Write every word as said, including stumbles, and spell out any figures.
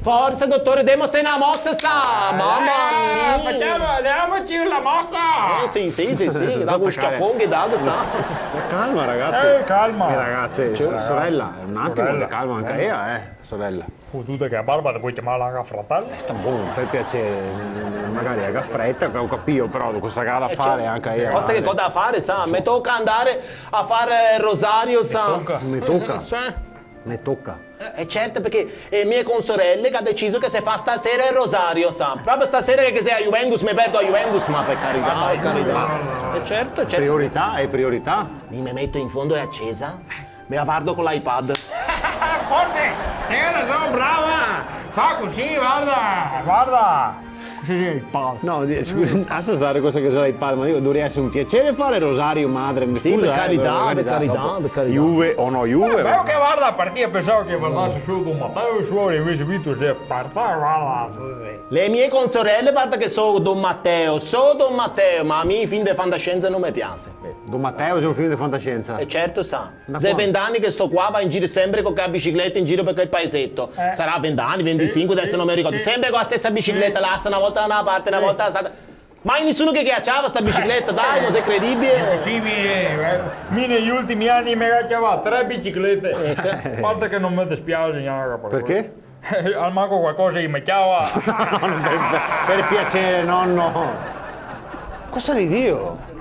Forsa, dotore, demose na mosa, sa! Mama mia! Facciamo, diamoci una mossa! Eh, sì, sì, sì, sì, la gusta con che dà, sa! Calma, ragazzi. Eh, calma. Eh, ragazzi, so-, sorella, un attimo, calma anche ella, eh, sorella. Con tutta che barba te puoi chiamarla anche fratello? Eh, sta buono, per piacere, magari la fretta, che ho capito, però cosa che ha da fare anche ella. Cosa che cosa da fare, sa? Mi tocca andare a fare il rosario, sa? Me toca. Me toca. Eh, certo, parché e mie consorelle che ha deciso che se fa stasera el rosario, sa. Proprio stasera che se a Juventus, me perdo a Juventus, ma per carità, per carità. Eh, certo, certo. Priorità, è priorità. Mi me meto in fondo a cesa, me la vardo con l'iPad. Forte! Te la so brava! Fa così, guarda, guarda! Sì, sì, pa- No, di-, scusa, lascia stare cosa che sarà il padre, ma dico, dovrebbe essere un piacere fare rosario, madre, mi scusa, per carità, eh, per carità, dopo, per carità. Juve o no Juve, però che guarda la partita, pensavo che guardasse solo Don Matteo e i suoi, invece Vito se parte, guarda. Le mie consorelle, guarda che so Don Matteo, so Don Matteo, ma a mi i film de fantascienza non mi piace. Don Matteo è un film di fantascienza? E certo, sa. Da quando? Xe vent'ani che sto qua, va in giro sempre co la bicicleta in giro per quel paesetto. Eh. Sarà vent'ani, venticinque, adesso non mi ricordo. Sì, sì. Sempre con la stessa bicicletta, sì, la assa una volta da una parte, una volta da l'altra. Mai nessuno che, che la ciava sta bicicletta, dai, non è credibile. Impossibile, eh. Mi negli ultimi anni me la ciava tre biciclette. Ecco. Guarda che non mi dispiace neanche per... Perché? Almanco qualcosa che me ciava. Per, per piacere, nonno. Cosa di Dio?